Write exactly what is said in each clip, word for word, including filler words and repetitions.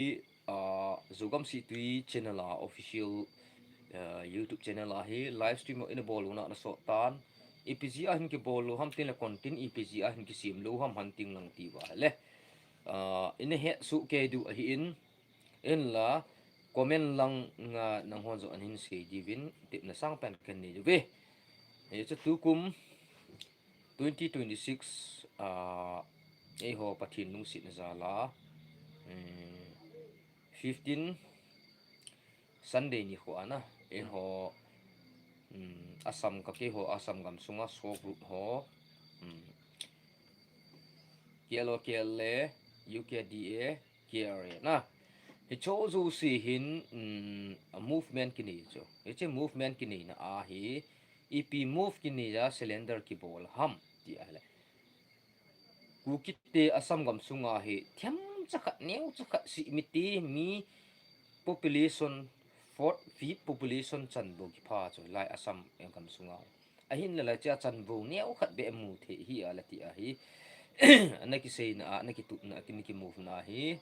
Hi, ah, Zogam Sihtui channel a official, ah, YouTube channel a hi live stream ina bol u na na sot tan. Ipi jeh a hin kibol u ham tin le content ipi jeh a hin kisem lou ham han ting lang ti va le. Ah, ina he su ke du ahi in, in la comment lang nga nang hon jo an hin sei di vin tip na sang pen kan nei du ve. Ye chu tukum twenty twenty-six, ah, eiho Pathen lungsetna jal a, um, fifteen Sunday ni kho ana, eiho, um, Assam ka keiho Assam gam sunga S O G group ho, um, K L O, K L A, U K D A, K R A na. Hicho jouse hin, um, a movement kinei chu. Hiche movement kinei na a hi, ipi move kinei a cylinder kibol ham ti a le. Kuki te Assam gam sunga hi themcha khat, neucha khat si mi ti mi population, fourth, fifth population chanvo kipha chu lai Assam gam sunga. Ahin la la cha chanvo neo khat be mu thei hi a la ti a hi. Ana kisei na, ana kitup na, ana kimove na hi.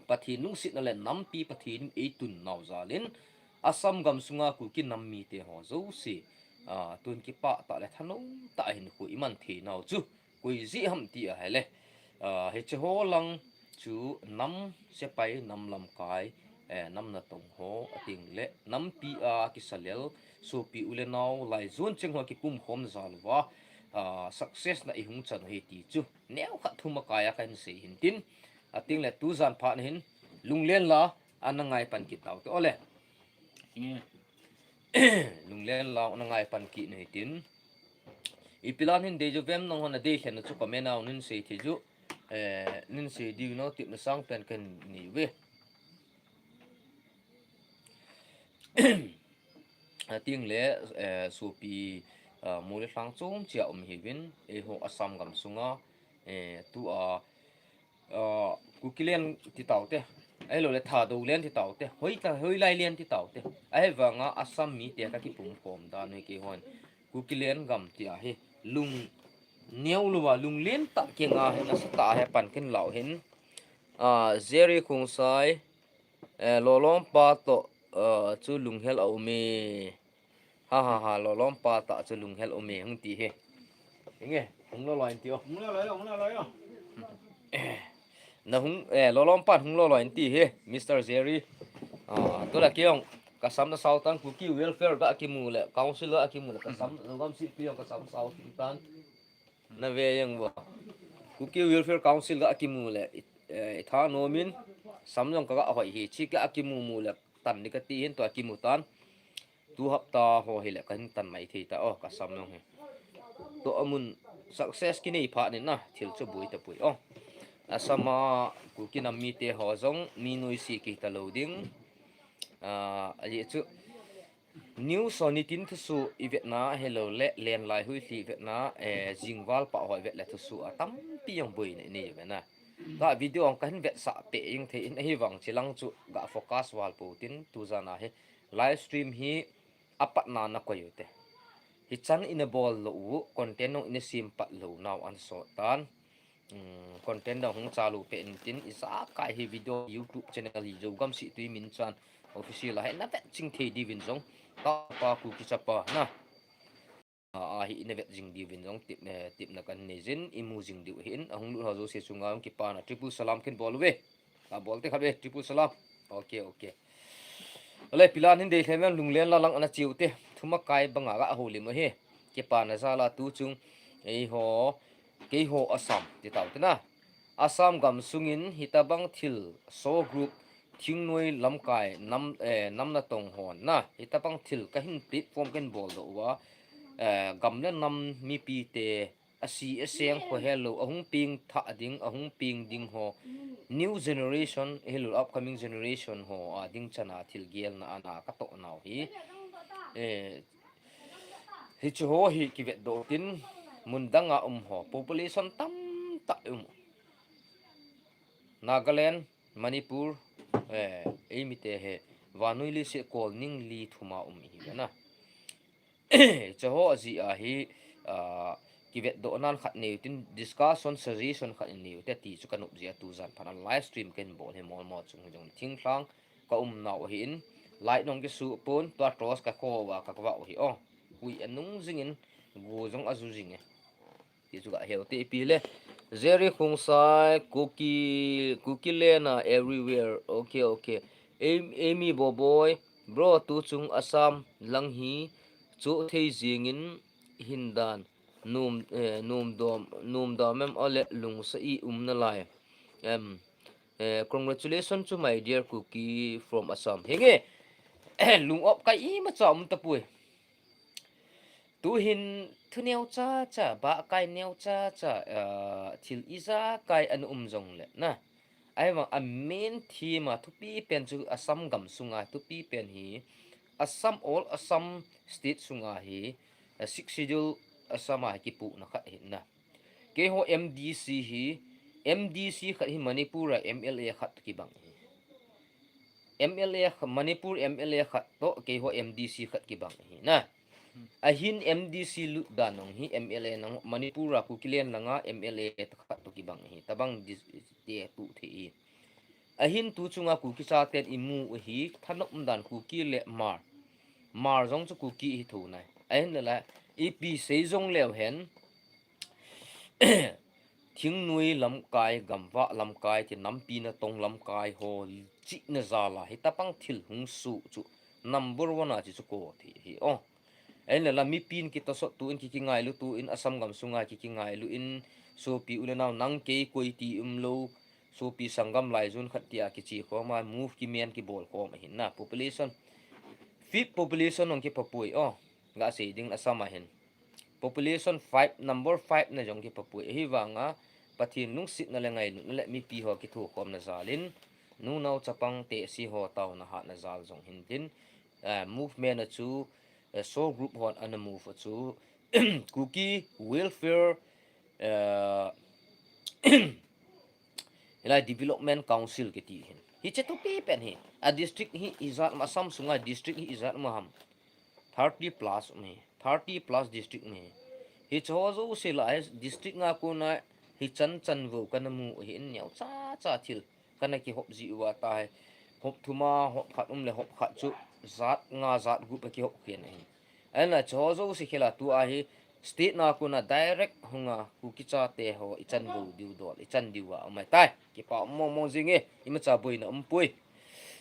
Pathen lungsetna le nampi Pathen in eitun nau jal in Assam gam sunga Kuki nam mite ho jouse, ah, tun kipah tah le thanom tah a hin khu iman thei nau chu koi jeh ham ti a hi le. Ah, hiche ho lang chu nam sepai, nam lamkai, eh, nam natong ho, ating le nampi a kisa lel, sopi u le nao, lai jon cheng ho kipum khom jal uva, ah, success na ihung chan u hi ti chu neo khat thum a kai a kan sei hin tin, ating le tu jan phat hin lunglen la ana ngai pan kit tau te ole. Nge. Lunglen la ana ngai pan kit na hi tin. Ipi la nin dei jo vem nang hon a dei khen na chu comment a nin sei thei ju. Eh, nin sei diu no tip na sang pen kan ni ve. Ating le, eh, sopi, ah, mu le lhang chom chia um hi vin, eiho Assam gam sunga, eh, tu a, ah, Kuki len ti tau te, ahilou le Thadou len ti tau te, hoi ta, hoilai len ti tau te. Ahivanga Assam mite ka kipum khom dan hi keihon Kuki len gam ti a hi lung neo lou a, lunglen tah kinga hi nasa tah a hi pan kin lau hin. Ah, Jerry Khongsai, eh, lolom pa toh, eh, chu lunghel a um e. Ha, ha, ha, lolom pa tah chu lunghel um e, hung ti hi. Inge, hung loloi in ti o. Hung loloi o, hung loloi o. Na hung, eh, lolom pan hung loloi in ti hi, Mister Jerry. Ah, tu la kei jong, ka sam na sao tan Kuki Welfare ga kimu le, Council ga kimu le, ka sam, Zogam Sihtui jong ka sam sao tin tan. Na ve jeng vo. Kuki Welfare Council ga kimu le, i, eh, i thanom in, sam jong ka ga hoi hi, chi ga kimu mu le, tan ni ka ti hin tua kimu tan. Tu hapta ho hi le ka hin tan mai thei ta, o, ka sam jong hi. Tua amun success kinei phat nin na, thil chu boi ta poi, o. Assam a Kuki nam mite ho jong, mi noise kei ta lou ding. Ah, ahi chu, News ho nitin thusoh i vetna, ahilou le, len lai huilhi vetna, eh, jingval pah ho i vet le thusoh a tampi jong boina i nei u ve na. Ka video jong ka hin vetsah peh jeng thei in ahivang chilang chu ga focus val pou tin tu jan a hi live stream hi apatna na koi u te. Hichan ina bol lou u, content jong ina sem pat lou nau ana sot tan. Um, content dang hung chalu peh in tin, ijakai hi video YouTube channel hi Zogam Sihtui min chan official a hi na vet ching thei diuvin jong, tapa Kuki chapa na. A, a hi ina vet jing diuvin jong tip, eh, tipna kan nei jin, i mu jing diu hin, ahung lut ho jouse chunga jong kipana triple salam kin bol uve. Ka bol te kha ve, triple salam. Ok, ok. Ale, pilan hin dei lhem em, lunglen la lang ana chiu te. Thuma kai banga ga houlim u hi. Kipana jal a tu chung. Eiho, keiho Assam ti tau te na. Assam gam sungin hitabang thil S O G group thingnoi lamkai nam, eh, nam natong hon na. Hitabang thil ka hin platform ken bol doh uva. Eh, gam le nam mipi te asi aseng kho helou, ahung peng thah ding, ahung peng ding ho, new generation, ahilou upcoming generation ho a ding chan a thil gelna ana ka toh nau hi. Eh, hichu ho hi kivet doh tin, mun dang a um ho, population tamtah um. Nagaland, Manipur, eh, eimi te hi, vannoi leiset kol ning li thum a um ihi ve na. Hiche ho ajeh a hi, ah, kivetdoh nan khat nei u tin, discussion, suggestion khat nei u te ti chu ka nop jeh a tu jan phat a live stream ken bol hi mol mol chung hi jong thinglhang ka um nau ahi in, light nong kisu pon, tua cross ka kho uva ka vah u hi o. Hui anung jing in, gu jong aju jing e. Ti chu ka heu te ipi le. Jerry Khongsai, Kuki, Kuki Lena everywhere. Okay, okay. Am-, Amy Boboi, bro, tu chung Assam lang hi chu thei jing in hin dan. Num, eh, num dom, num dom em ole lungsa i um na lai. Em, eh, congratulations to my dear Kuki from Assam. Henge, lung op kai imacha um tapoi. Tu hin thu neo cha cha, ba kai neo cha cha, ah, thil ijakai ana um jong le na. Ahivang a main theme a thupi pen chu Assam gam sunga thupi pen hi, Assam, all Assam state sunga hi, a Sixth Schedule Assam a hi kipuhna khat hi na. Keiho M D C hi, M D C khat hi Manipur a M L A khat kibang hi. M L A kh-, Manipur M L A khat toh keiho M D C khat kibang hi na. Ahin M D C lut dan nong hi M L A nang Manipur a Kukiland langa M L A khat toh kibang hi. Tabang dis-, te tu thei hi. Ahin tu chunga Kuki chaten imu u hi thanop um dan Kuki le Hmar. Hmar jong chu Kuki hi thu nai. Ahin le la ipi sei jong leu hen. Thingnoi lamkai, gamvah lamkai, ti nampi natong lamkai ho chihna jal a hi tapang thil hung suh chu number one a chi chu ko thei hi o. Ahin le la mipin kitosot tu in ki, kingailu tu in Assam gam sunga ki, kingailu in sopi u le nao nang kei koi ti umlou, sopi sanggam laijun khat tia kichi khom a move kimen kibol khom ahin na population. Fifth population ong kipapui o. Ga sei ding Assam a hin. Population five, number five na jong kipapui. Ahivanga Pathen lungsetna le ngailutna le mipi ho kithokhomna jal in, nunao chapang tehse ho taona hatna jal jong hin tin, eh, movement a chu, eh, soul group hon ana move a chu, Kuki Welfare, eh, Hilai Development Council kiti hin. Hiche thupi pen hi. A district hi ijat ma Assam sunga district hi ijat ma ham. Thirty plus um hi. Thirty plus district um hi. Hiche ho jouse la hi district nga kona hichan chan vo kana mu hi in neo cha cha thil. Kana kihop ji uva ta hi. Hop thum a, hop khat um le hop khat chu jat nga jat gup a kihop khian ahi. Ahinla chu ho jouse khel a tua hi state na kona direct hunga Kuki chate ho ichan diu diu dol, ichan diu a um ahitai. Kipa um mong mong jing e, imacha boina umpoi.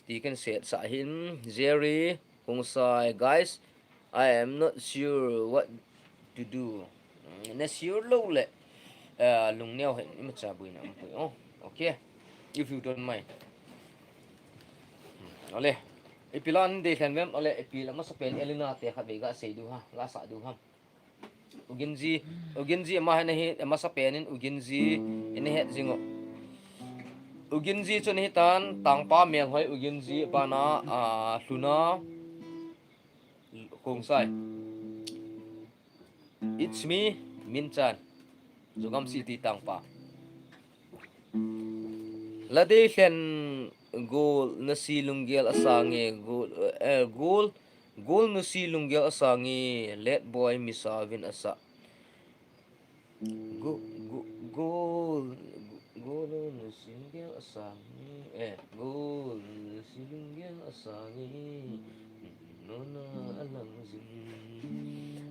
Ti kan set sa hin Jerry, Khongsai, guys, I am not sure what to do. Mm, na sure lou le, ah, lungneo hen, imacha boina umpoi. Oh, okay. If you don't mind. Mm, ole. Ipi la nadei lhen vem, ole, ipi la masapen Elena te khatvei gasei diu ham, gasah diu ham. Uginji, Uginji ama hi nahi, masapen in Uginji, ina het jing u. Uginji chu nahi tan, Tangpa Melhoi Uginji, bana, ah, Lhuna, Khongsai. It's me, Minchan. Zogam City Tangpa. Ladei lhen gol nasi lunggel asang e, gol, eh, gol, gol nasi lunggel asang e, Late Boy Misavin asa. Go, go, gol, gol nasi lunggel asang e, eh, gol nasi lunggel asang e. Nona alang jing.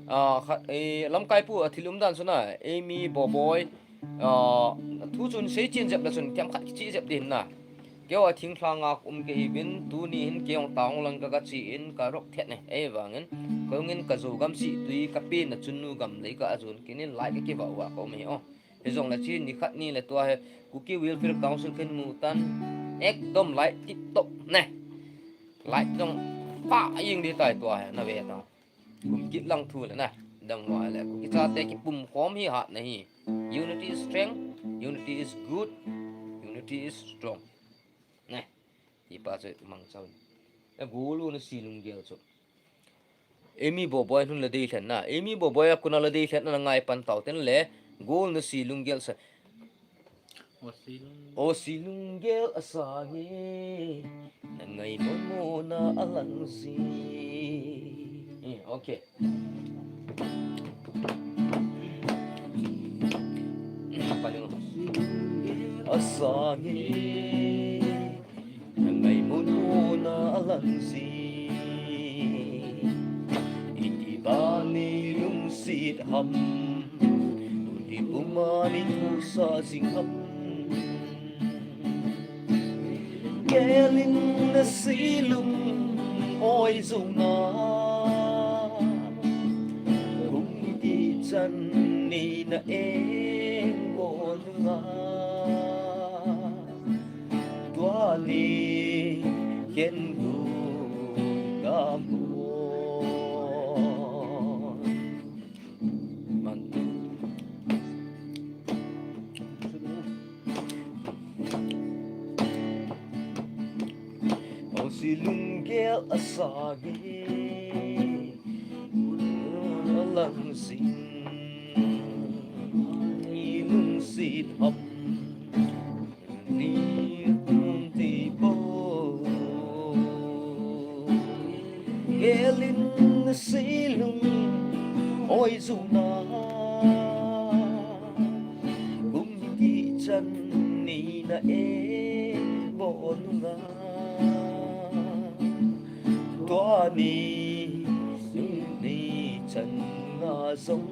Ah, khat, eh, lamkai pu a thil um dan chun a, Amy Boboi, ah, thu chun sei chin jep la chun, themkhat kichi jep din na. Keiho a thinglhang a um kei uvin, tuni hin kei jong town lang ka, ka chi in, ka rok thet ne, ei vangin. Ka hungin ka Zogam City, ka pen na chun nu gam lei ka ajun, kinin lai ka kivah uva ka um hi o. Hijongle chu nikhat ni le tua hi Kuki Welfare Council ken mu tan ekdom lai tip top ne. Lai jong pa jing di tai tua hi na ve ta. Kum kit lang thu le na. Dang lo le Kuki chate kipum khom hi hat na hi. Unity is strength, unity is good, unity is strong. Ne. Ti pa chu mang chau. E gol nasi lunggel chu. Amy Boboi nun ladei lhen na. Amy Boboi a kona ladei lhen na ngai pan tau ten le gol nasi lunggel sa. O si lung. O si lunggel asang e. Na ngai mon mona alang jing. Eh, okay. Sangi, nangai mun muna alang si. Iti bani lungsit ham, uni umani tusa sing ham. Gelin na silung oi zuna, kung iti chan ni na eng bol nga. Tua ni ken gu ka mu. Man. Ong si lunggel asagi. Alang sing. Ilung si thap. Ni tum ti po. Gelin silung oi zuna. Kum ti chan ni na e bo nunga. Tua ni, ni chan nga zong.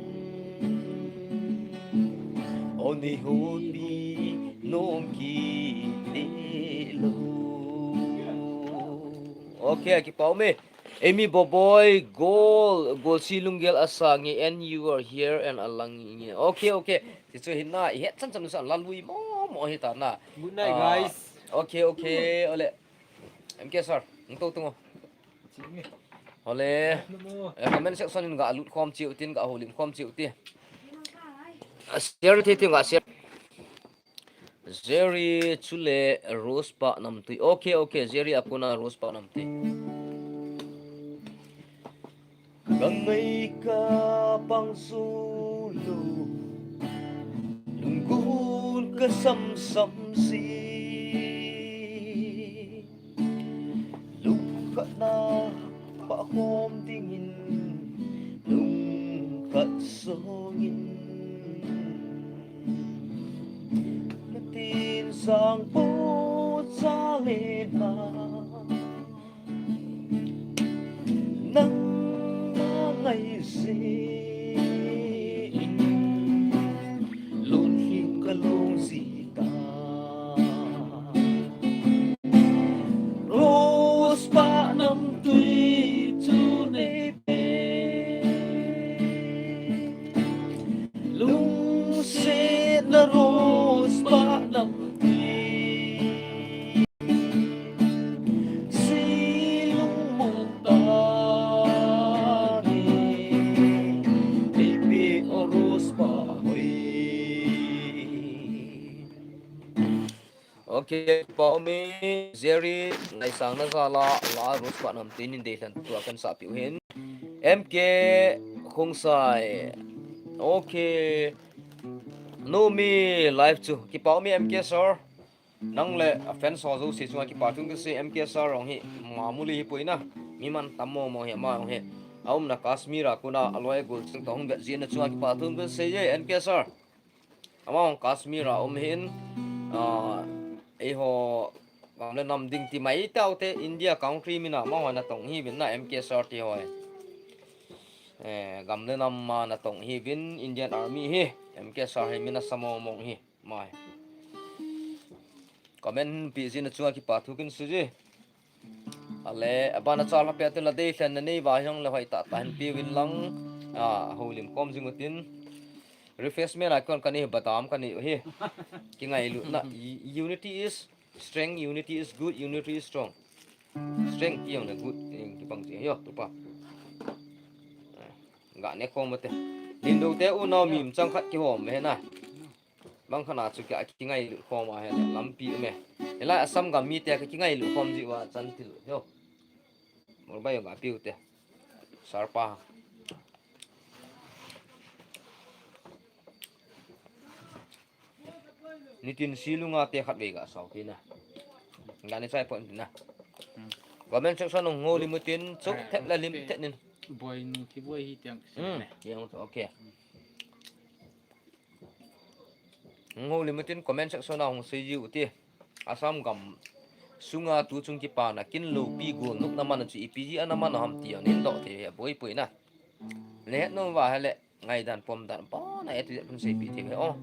Oni hoti nong ki ti lo. Okay, kipa ume. Amy Boboi, Gol, Gol si lunggel asangi, and you are here and alang nge. Okay, okay. Ti chu hin na, i het chan chan sa la lui mo mo hi ta na. Good night, ah, guys. Okay, okay. Ole. M K sir, nung to tungo. Ole. Eh, comment section in ga lut khom chiu tin, ga holim khom chiu ti. Ah, share ti tin ga share. Jerry chule Rose pa namtui. Okay, okay, Jerry akuna Rose pa namtui. Ka ngei ka pang su lu, lunggun ka sam sam si. Lungkhat na pa khom dingin, lungkhat songin. Na tin sang po cha le na. Nang ma ngai si. Lun him ka lung si ta. Rose pa namtui chu nei pe. Lungset na Rose pa namtui. Si lungmong ta ni. Baby o Rose pa hoi. Okay, pa umi Jerry, ngaisang na jala, la Rose pa namtui nin dei lhan tua kan sa piu hin. M K Khongsai. Okay. Numi live chu. Kipa umi M K sir. Nang le a fans ho jouse chunga kipa thu kasei, M K sir jong hi mamuli hi poi na. Mi man tam mo mo hi ama jong hi. A umna Kashmir a kona a loi gol ching to hung vet jing na chunga kipa thu kasei e M K sir. Ama jong Kashmir a um hin, ah, eiho gam le nam ding ti mai tau te India country mina ama jong natong hi vin na M K sir ti ho. Eh, gam le nam ma natong hi vin Indian Army hi M K sir hi mina sa mo mong hi. Mai. Comment pi jing na chunga kipa thu kin su ji. Ale, abana cha la pe te la dei lhan na nei va hiong le hoi ta ta hin pi vin lang. A, holim kom jing utin. Refreshment a kon kani badam kani hi. Ki ngailu na, unity is strength, unity is good, unity is strong. Strength ki jong le good, eh, ki bang ji yo, tu pa. Ga ne kom te. Lindo te u na mi chang khat ki hom he na. Bang khana chu kia ki ngailu khom a he le lampi um e. Ela Assam gam mi te ki ngailu khom ji va chan ti lu. Yo. Mol bai ga piu te. Sir pa. Nitin silunga te khat vei ga sau ti na. Ga ni chai point na. Hmm. Comment section ong ngo limutin chuk, eh, thep la lim te, te nin. Boi nu ki boi hi tiang. Hmm, ne. Yang to, okay. Hung houlim utin comment section a hung seijiu ti. Assam gam sunga tuchung kipana kin loupi golnopna man chu ipi jeh a naman ham ti jong nahin doh thei u hi, aboi poi na. Nahet nom uva ahile ngaidan pomdan abana A to Z kahin seipeh thei u hi o.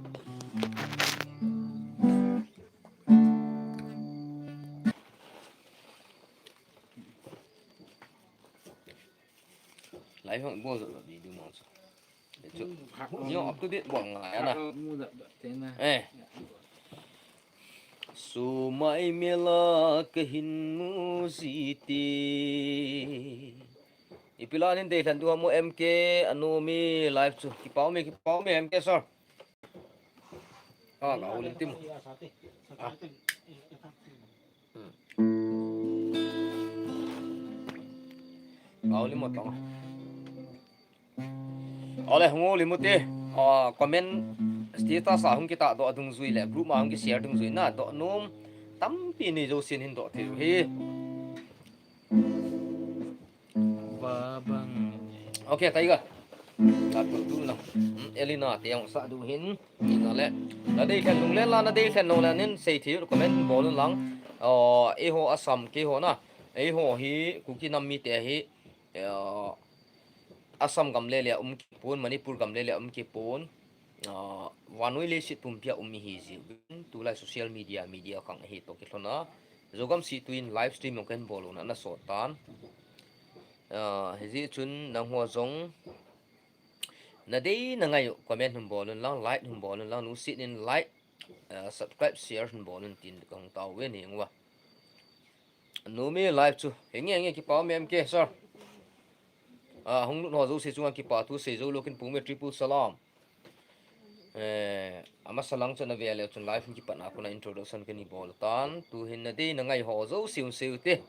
Live hung bol jo video mang chu. Chu. Neo up to date bol ngai ana. Eh. Sumai mela kahin mu jite. Ipi la nin deilhen diu ham o M K, anu mi live chu. Kipa ume, kipa ume M K sir. Ah, ka houlim tim. Ah. Hmm. Ka houlim mo tong. Ole, hung houlim ute. Ah, comment status a hung kitahdoh dungjui le group a hung kishare dungjui na dohnom tampi nei jousen hin doh thei u hi. Vabang. Okay, Tiger. Ka tu tu lang. Hmm, Elena te hung sah diu hin. Ni na le. Na deilhen nung le la, na deilhen nung le nin sei thei u comment bol un lang. Oh, eiho Assam keiho na. Eiho hi Kuki nam mite hi, eh, Assam gam le le a um kipon, Manipur gam le le a um kipon. Ah, vannoi leiset pumpia um ihi jiuvin, tulai social media, media khang ahi toh kilhona. Zogam situin live stream jong kahin bol u na, na sot tan. Ah, hijeh chun nangho jong na dei na ngai u comment hung bol un lang, like hung bol un lang, nusit in like, ah, subscribe, share hung bol un tin kahung tao uve ni uva. Numi live chu. Henge, henge, kipa ume M K sir. Ah, hung lut ho jouse chunga kipa thu sei jou lou kin pum e, triple salam. Eh, amasa lang chun avel leu chun live hung kipat na kona introduction kahin bol tan. Tu hin na dei na ngai ho jouse un sei u te.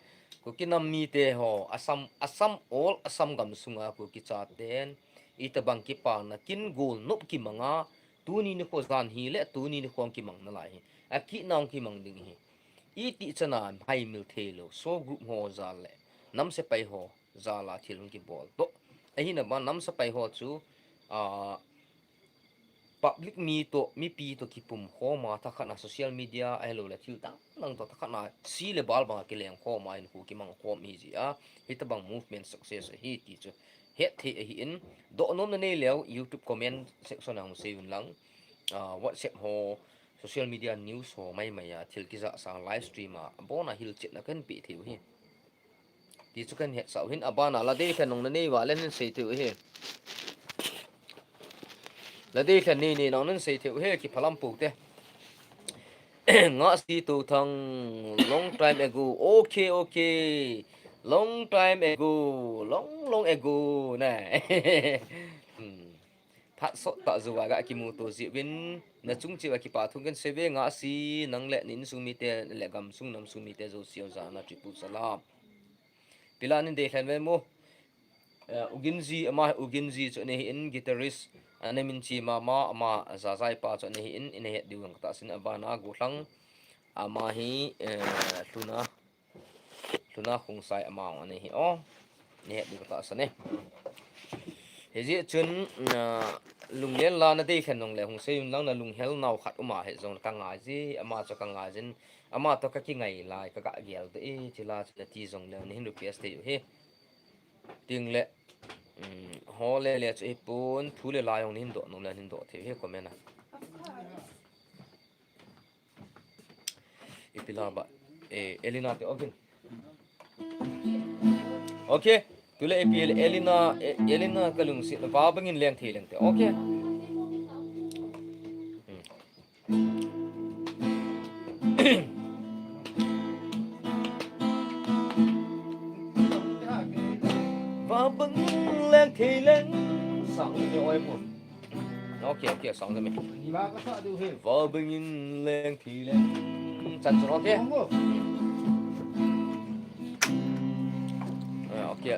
Kuki nam mite ho, Assam, Assam all, Assam gam sunga Kuki chaten. Itobang kipana kin golnop kimanga, tuni nikho jan hile, tuni nikho kimang nalai hi. Akit na hung kimang ding hi. Iti chana haimil thei lou, SoO group ho jal le, nam sepai ho jal a thil hung kibol toh. Ahina ban nam sepai ho chu, ah, public mi toh, mipi toh kipum khoma thakhat na social media ahilou le thil dang dang toh thakhat na si le bal banga kileng khoma hinkho kimang khom ahi jeh a, hitobang movement success ahi ti chu het thei ahin, dohnom na nei leu YouTube comment section a hung sei un lang, ah, WhatsApp ho, social media news ho maimai a thil kijah sang live stream a abona hilchetna kahin pe thei u hi. Ti chu kahin hetsah u hin, abana la deilhen nung na nei uva le nin sei thei u hi. La deilhen nei nei nung nin sei thei u hi, kiphalam pou te. Ngahsi Touthang, long time ago. Okay, okay. Long time ago. Long, long ago. Na. Hmm. Phat sot tah jou a ga kimuto jeh uvin, na chung cheh uva kipa thu kahin sei uve Ngahsi, nang le na insung mite le gamsung namsung mite jouse jana triple salam. Ipi la nin deilhen uve mo. Eh, Uginji, ama Uginji chu ana hi in, guitarist, ana min chi mama, ama Jajai pa chu ana hi in, ina het diu jong katahsan in, abana Gollhang, ama hi, eh, Lhuna, Lhuna Khongsai ama jong ana hi o. Ina het diu katahsan e. Hijeh chun, ah, lunglen la na deilhen nung le hung sei un lang, na lunghel nau khat uma hi jong kangai ji, ama chu kangai jin, ama toh kakingai lai, kaga gel doh e, chila chu nati jong le, nahin request thei u hi. Ting le, um, ho le le chu hipon, thu le la jong nahin doh nom le, nahin doh thei u hi comment a. Ipi la ba, eh, Elena te ogin. Okay, tule ipi Elena, eh, Elena ka lungset, va bangin leng thei leng te. Okay. Hmm. Va bangin leng thei leng. Sang ni oi pu. Okay, okay, sang jame. Va bangin leng thei leng. Chan chun okay. Ah, okay.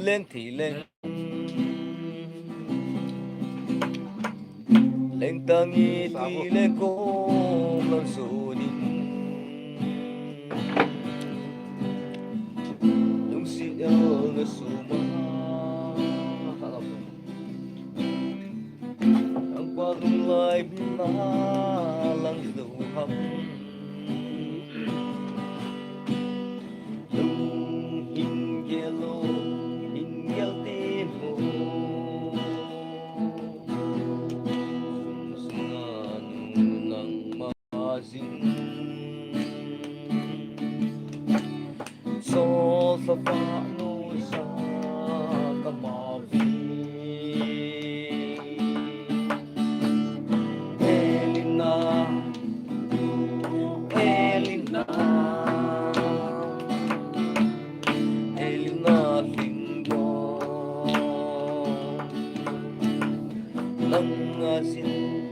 Leng thei leng. Leng tange ti le kom lam sonin. Lungset Yol na suma. Ang pagong lai mina lang luham. Lung hin gelo, hin gel te mo. Sung sung a nu nang ma jing. Sol sa fa nu sa ka ma vi. Elina, Elina, Elina Lingbo. Nang a sin.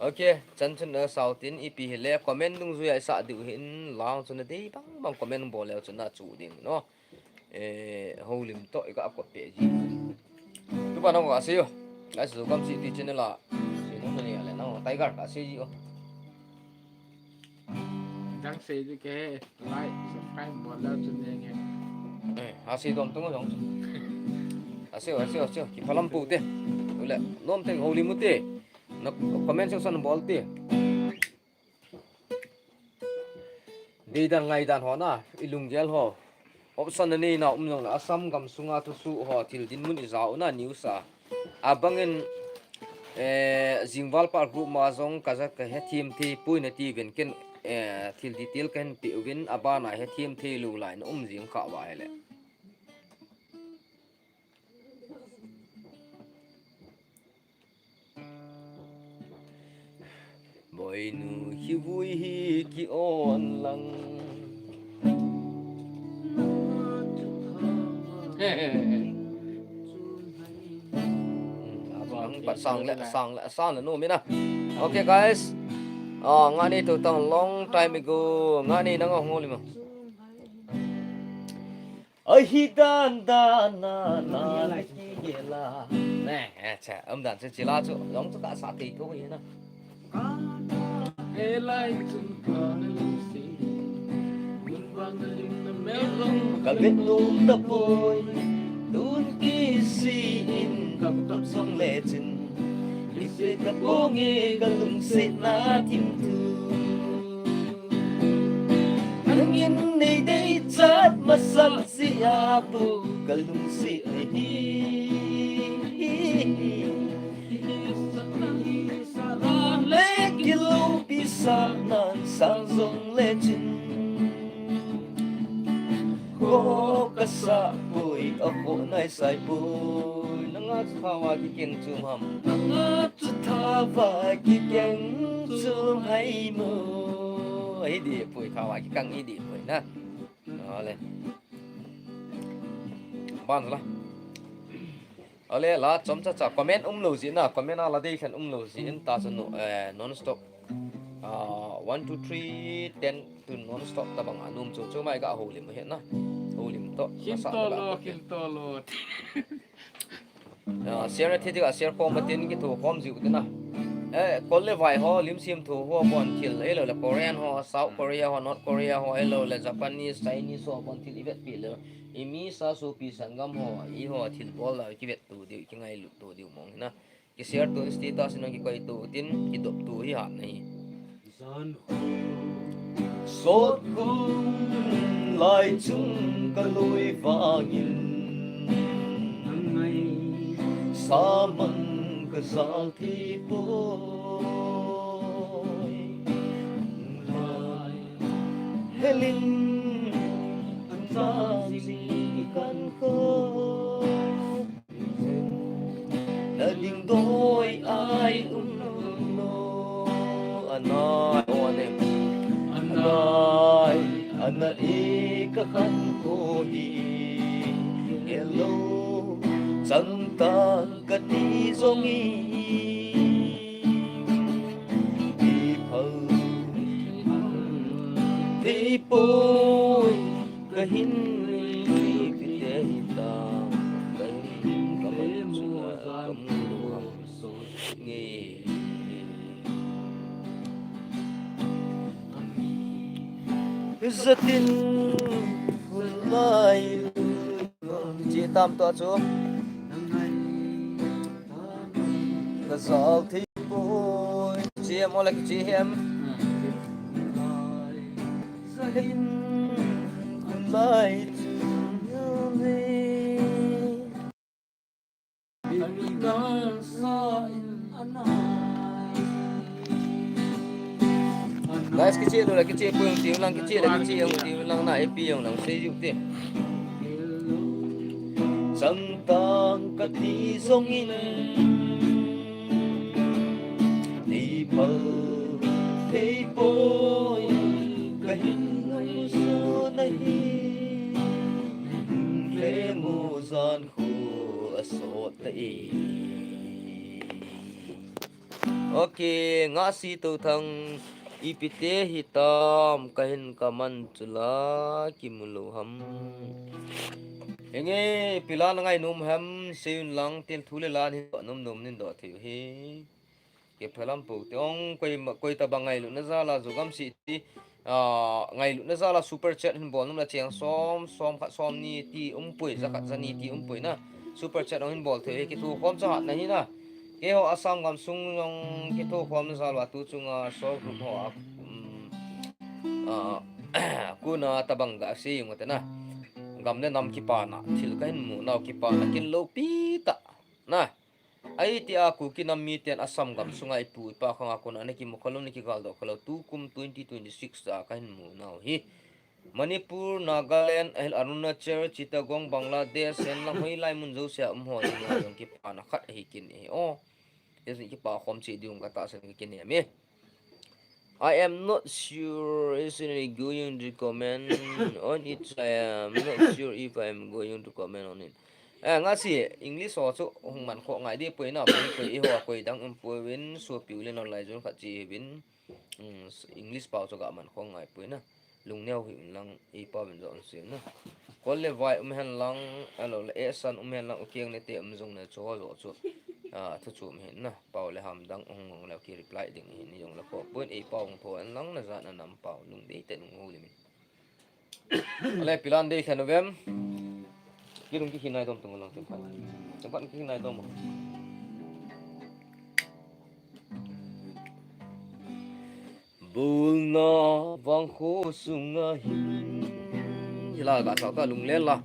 Ok, chan chun na sau tin ipi hile comment dungjuia isah diu hin lang chun na dei bang bang comment bol leu chun na chu ding no. Eh, holim to i ka kot pe ji. Tu pa nang ka se yo. Guys, so kam si ti channel a. Si nang ni le nang Tiger ka se ji yo. Dang se ji ke like, subscribe bol la chun deng e. Eh, ha se dom tung jong. Ha se, ha se, ha se. Ki phalam pu te. Tu le nom te holim u te. Na comment section bol te. Deidan ngaidan ho na, i lunggel ho. Option na neina um jong le, Assam gam sunga thusoh ho, thil dinmun i ja u na, news a. Abangin, eh, jingval pa group ma jong ka ja ka hethem thei poi na ti uvin ken, eh, thil detail ka hin pe uvin, abana hethem thei lou lai na um jing kha uva ahile. Boinu hi vui hi ki on lang. Abang pat sang le, sang le, sang le, no mina. Okay, guys. Ah, ngani tu tang long time ago. Ngani nang ngoli ma. Ahi dan dan na na na ki gela. Ne, eh, cha, um dan chu chila chu, long chu ka sa thei tho hi na. He lai chun ka na lim si. Mun vang na lim na mel long. Ka vet lum ta poi. Tun ki si in ka tam song le chin. Ife ka bong e ka lungset na thim tu. Nangin nei deichat masang si a bu ka lungset ahi. Le kilopi sa nan sang jong le chin. Kho ka sa poi, a kho nai sai poi. Nanga chu thawa kikeng chu ham. Nanga chu thawa kikeng chu hai mo. Hi di poi, thawa kikang hi di poi na. Ale. Ban la. Ale la, chomcha cha comment um lou jin na, comment a la dei khen um lou jin ta chu no, eh, non stop. Ah, one, two, three, ten to non stop ta bang a num chu chu mai ka holim he na. Holim to. Khin to lo, khin to lo. Ah, share thi ti ka share khom tin ki thu khom jiu tin na. Eh, kol le vai ho, lim sim thu ho bon thil, ahilou le Korean ho, South Korea ho, North Korea ho, ahilou le Japanese, Chinese ho bon thil i vet pi le. I mi sa sopi sanggam ho, i ho thil bol la ki vet tu diu, ki ngailut tu diu mong na. Ki share tu status in ki koi tu tin, ki dop tu hi hat nahi. Sot khum lai chung ka lui vangin. Sa mang ka jal thei poi. Helin an jal jing kan ko. Na ding doi ai um lo. Anai, o ane. Anai, ana e ka khan ko hi. Hello, chang ta ka ti jong i. Ti phal. Ti Poi, kahin, ipi te hitam, kahin, kaman chula, kamu ham, nge. Zatin, lai, chi tam to chu. Ka zal thei poi. Chi em, ola ki chi em. Zahin, lai chu ni. Guys, kiche lo la, kiche pu jong ti lang, kiche la, kiche jong ti lang na, A P jong lang, sei ju te. Changtang kati jong in, nei phal thei poi, kahin ngai sa nahi, le mo jan khu asot ta e. Ok, nga si to thang ipi te hitam kahin kaman chula kimu lo ham. Henge, ipi la na ngainom ham, seiyun lang tin thu le la hin nom nom nin doh thei u hi. Kei phalam po te ong koi ma, koi tabang ngailutna jal a jogam si ti. Ah, ngailutna jal a super chat hin bol nom la cheng som, som khat som ni ti um poi, ja khat ja ni ti um poi na. Super chat ong hin bol thei, kithokhom cha hat na hi na. Keiho Assam gam sung jong kithokhom jal uva tu chunga soul group ho a, um, ah, kona tabang ga sei jong te na. Gam le nam kipana thil kahin mu nau, kipana kin lopi tah na. Ahi tia Kuki nam miten Assam gam sunga ipu ipa khanga kona ana kimu khalou, ana kigaldoh khalou, tukum twenty twenty-six a kahin mu nau hi. Manipur, Nagaland, ahil Arunachal, Chittagong, Bangladesh, henlang hoilai mun jousea um ho dinga jong kipana khat ahi kin e o. Hiche kipa khom cheh ding ka tahsan ka kinem e. I am not sure if I am going to comment on it. I am not sure if I am going to comment on it. Eh, nga si English ho chu hung man kho ngai ding poi na, poi poi eiho a koi dang um poi vin, sopi u le nao lai jong khat chi vin. Um, English pao chu ga man kho ngai poi na. Lungneo hih un lang, eipao vin jong sei na. Kol le vai um hen lang, ahilou le ehsan um hen lang, ukeng le te um jong le chu ho joh chu. Ah, thu chu um hen na. Pao le ham dang hung mong le ki reply ding hin jong le kho poi, eipao hung tho hen lang, na jat na nam pao, lungdei te lung houlim in. Ale, ipi la dei khen uvem. Kilung kikhin nai tom tung lang, tum phat. Tum phat kikhin nai tom. Bulna vangkho sunga hin. Hila ga sa ta lunglen la.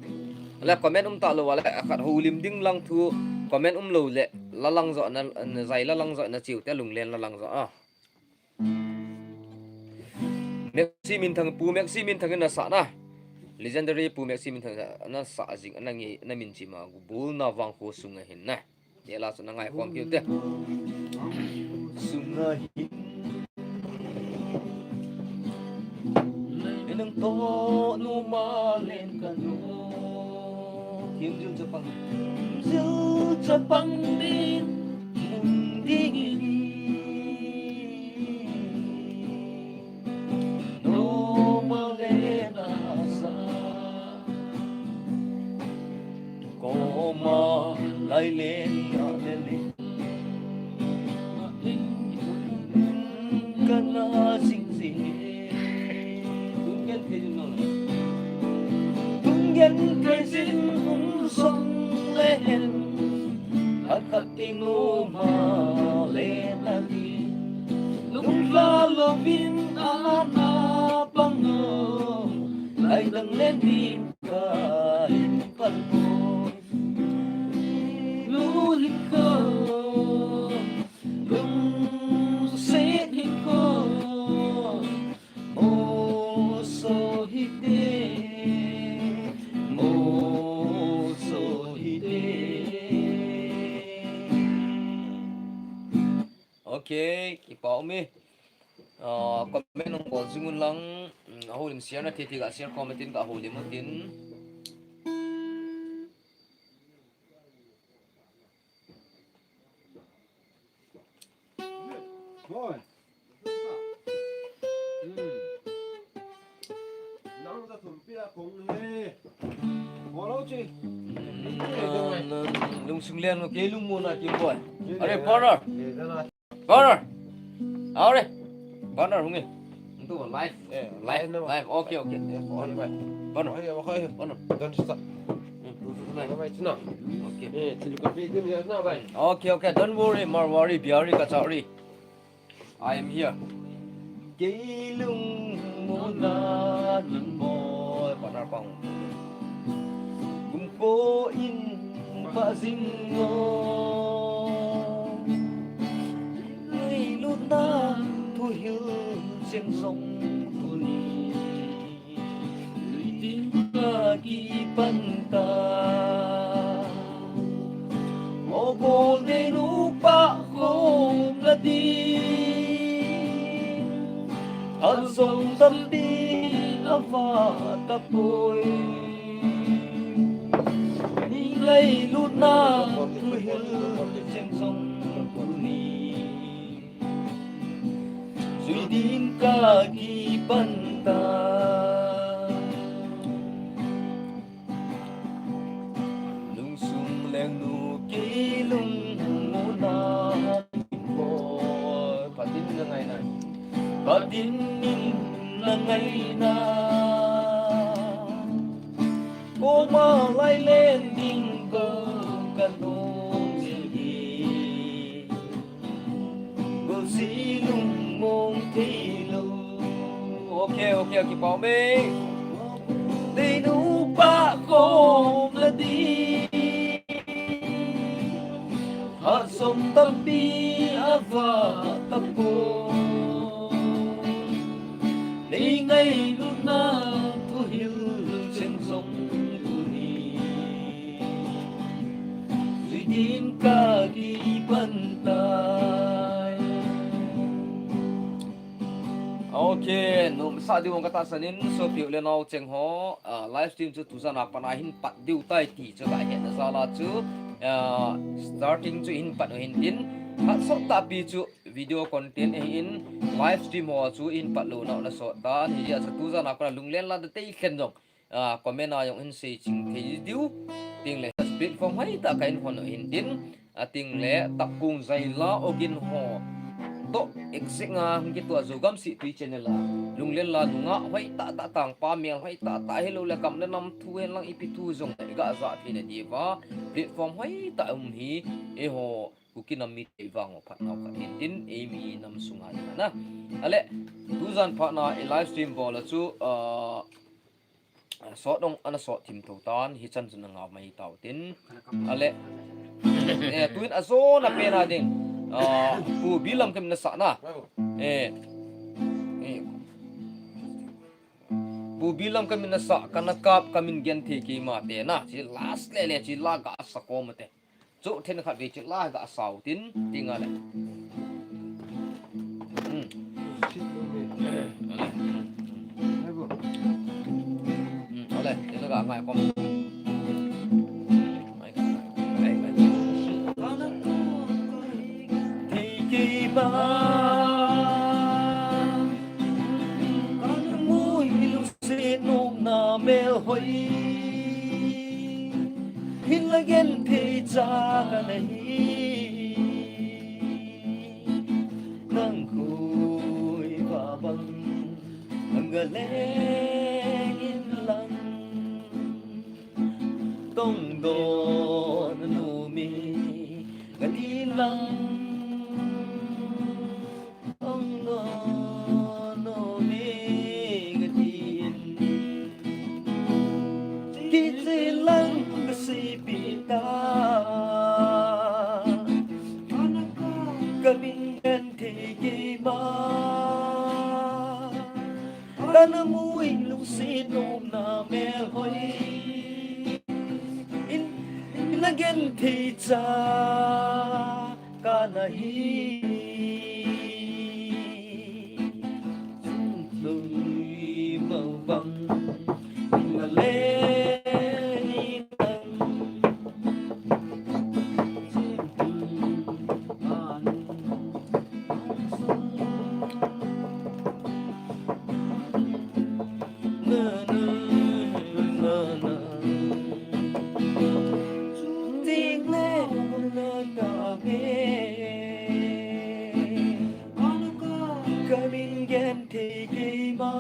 Ale, comment um talou ale, akhat houlim ding lang thu comment um lou le, la lang jo na, na jai la lang jo na chiu te lunglen la lang jo a. Maxi Minthang, Pu Maxi Minthang in na sa na. Legendary Pu Maxi Minthang na sa jing, na nge, na min chi ma, bulna vangkho sunga hin na. Ye la sa na ngai khom kiu te. Sunga hin. Enang to nu ma len ka nu. Kim jul chapang. Jul chapang din mun ding in. Nu ma len asa. Koma lai len ya le le. Kana sing sing. Tungen te jun no. Tungen te jin um song le hen. Akhat ti nu ma le na ti. Lung la lo vin ana pang no. Lai dang le ni. Ka in pan ko, lu hi ko, lung se hi ko, mo so hi te, mo so hi te. Okay, kipa um e. Ah, comment nung bol jing un lang, mm, a holim share na thei thei ga share, comment in ga holim u tin. Hoi. Hmm. Sung lian mo, kei lung mo na, Kim Boy. Are, partner. Partner. Are. Partner, hung e. Ntu live. Eh, live, live. Okay, okay. Partner. Partner. Don't stop. Hmm. Okay. Okay, okay. Don't worry, mar worry, biari ka chari. I am here. Kei lung mo na nin mo, partner pang. Kum ko in pa zing o. Ngailutna thuhil cheng jong tuni. Lui ding kakipan ta. O bol neinu pa khom la ding. Phat jong tampi ava tapoi. Ni ngailutna thuhil cheng jong tuni. Jui ding kakipan ta. Lungsung lengnu kei lung mo na. Bol, phat in na ngai na. Phat in na ngai na. Koma lai len ding ko ka nung jing hi. Gol si lung mong thei lou. Okay, okay, okay, pau me. Neinu pa khom la ding. Phat jong tampi ava tapoi. Nei ngailutna thuhil cheng jong tuni. Jui ding kakipan tai. Okay, nom sa diu ka tahsan in, sopi u le nao cheng ho, ah, live stream chu tujan a pat a hin pat diu tai ti chu ka hetna jal a chu, ah, starting chu hin pat u hin tin, phat sot tahpi chu video content ahin, live stream ho chu hin pat lou nau na sot tan, hijeh a chu tujan a pat a lunglen la da tei khen jong. Ah, comment a jong hin sei ching thei diu. Tin le, platform hoitah ka hin hon u hin tin. A tin le, Takung Zaila Ogin ho. Toh, exact nga hung kitoh a Zogam Sihtui channel a. Lunglen la nungah hoitah tah tangpa mel hoitah tah hilou le gam le nam thu hen lang ipi thu jong le ga ja thei na diuva. Platform hoitah um hi, eiho Kuki nam mite vang u phat nau khat hin tin, eimi nam sunga hin na. Ale, tujan phat na i live stream bol a chu, ah, sot dong ana sot thim tho tan, hichan chun na ngah mai tau tin. Ale, eh, tuin a jona pen a ding, ah, Pu Bilam ka min na sah na. Eh, eh, Pu Bilam ka min na sah, ka na kap, ka min gen thei keima te na. Chi last le le, chi la ga sa ko ma te. Chu then khat ve chu la ga sau tin, ti nga le. Hmm. Hmm, ale, tin ga ngai kom. Ngai, ngai, ngai. Thei kei ba. Kan mui lu se nom na mel hoi. Hin la gen thei cha ka na hi. Nang khui va bang, nang ga leng in lang. Tong don nu mi ga ti lang. Ong no, no me ga tin. Ti ti lang ga si pi ta. Ka min gen thei keima. Ka na mui lungset nom na mel hoi. In, in la gen thei cha. Ka na hi. Lui mau bang. La le ni tang. Na, na, na, na. Ting le. Kamin genthei keima,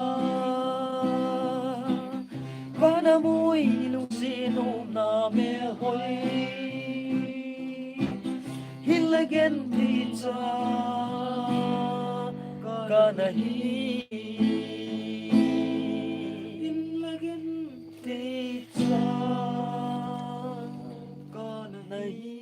vana mui lungset umna melhoi, hinla genthei cha kana hi, hinla genthei cha kana hi.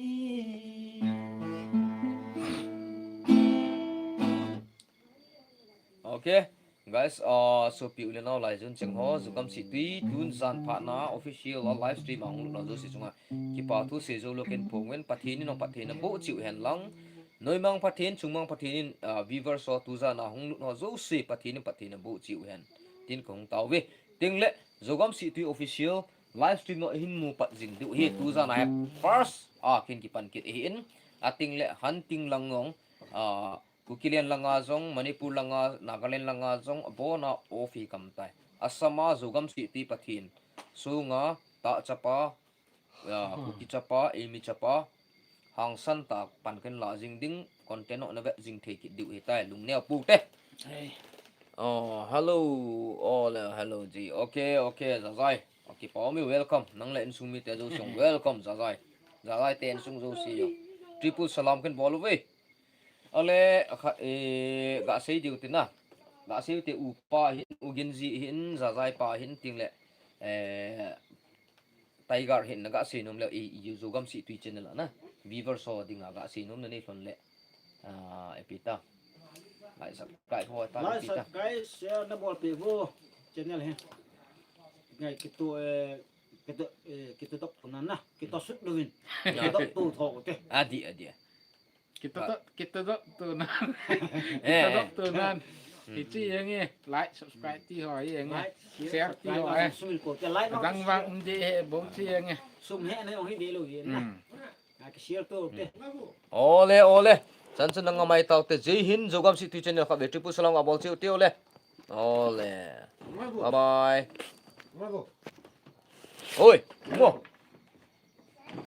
Okay, guys, uh, sopi u le nao laijun cheng ho, Zogam Sittui, tun jan phat na official a live stream a hung lut ho jouse chunga kipa thu seijou lou ken phong ven, Pathen in hung phatthei na boh cheh u hen lang. Noimang Pathen, chungmang Pathen in, uh, viewers ho tujan a hung lut ho jouse Pathen in phatthei na boh cheh u hen tin kahung tao ve. Tin le, Zogam Sittui official live stream a hin mu pat jing diu hi, tujan a hi first a kin kipan kit ahin, atin le Hanting lang jong, ah, Kukiland langa jong, Manipur langa, Nagaland langa jong, abon a off hi kam tai. Assam a Zogam Sittui Pathen sunga, tah chapa, ah, Kuki chapa, Eimi chapa, hangsan tah pan ken la jing ding, content ho na vet jing thei kit diu hi tai, lungneo pou te. Hey. Oh, hello, all, uh, hello ji. Okay, okay, Jajai. Okay, Paomi, welcome. Nang le insung mite jouse jong welcome, Jajai. Jajai te insung jouse jong. Triple salam ken bol uve. Ale, kha, eh, ga sei diu te na. Ga sei te upa hin, u Ginji hin, Jajai pa hin tin le. Eh, Tiger hin na ga sei nom le, i, i Zogam Sittui channel a na. Viewers ho dinga ga sei nom na nei lhon le. Ah, ipi ta. Like, subscribe ho ta, Like, ipi ta. Subscribe, share na bol peh uvo channel hi. Ngai kito, eh, kito, eh, kito dok tu na na. Kito sut duvin. Kito dok tu tho te. Adi, adi. Kito dok, kito dok tu na. Eh. Kito dok tu na. Hmm. Hiche jeng e, like, subscribe ti ho jeng e. Like, share, share ti ho, subscribe, eh. Sumil ko te like. Dang vang de he, bou ti jeng e. Sum he na jong hi de lou hi na. Hmm. Ole, ole. Chan chan nang amai tau te. Jai Hind, Zogam Sittui channel khat ve, triple salam abol cheh u te, ole. Ole. Bye bye. Oi, mo.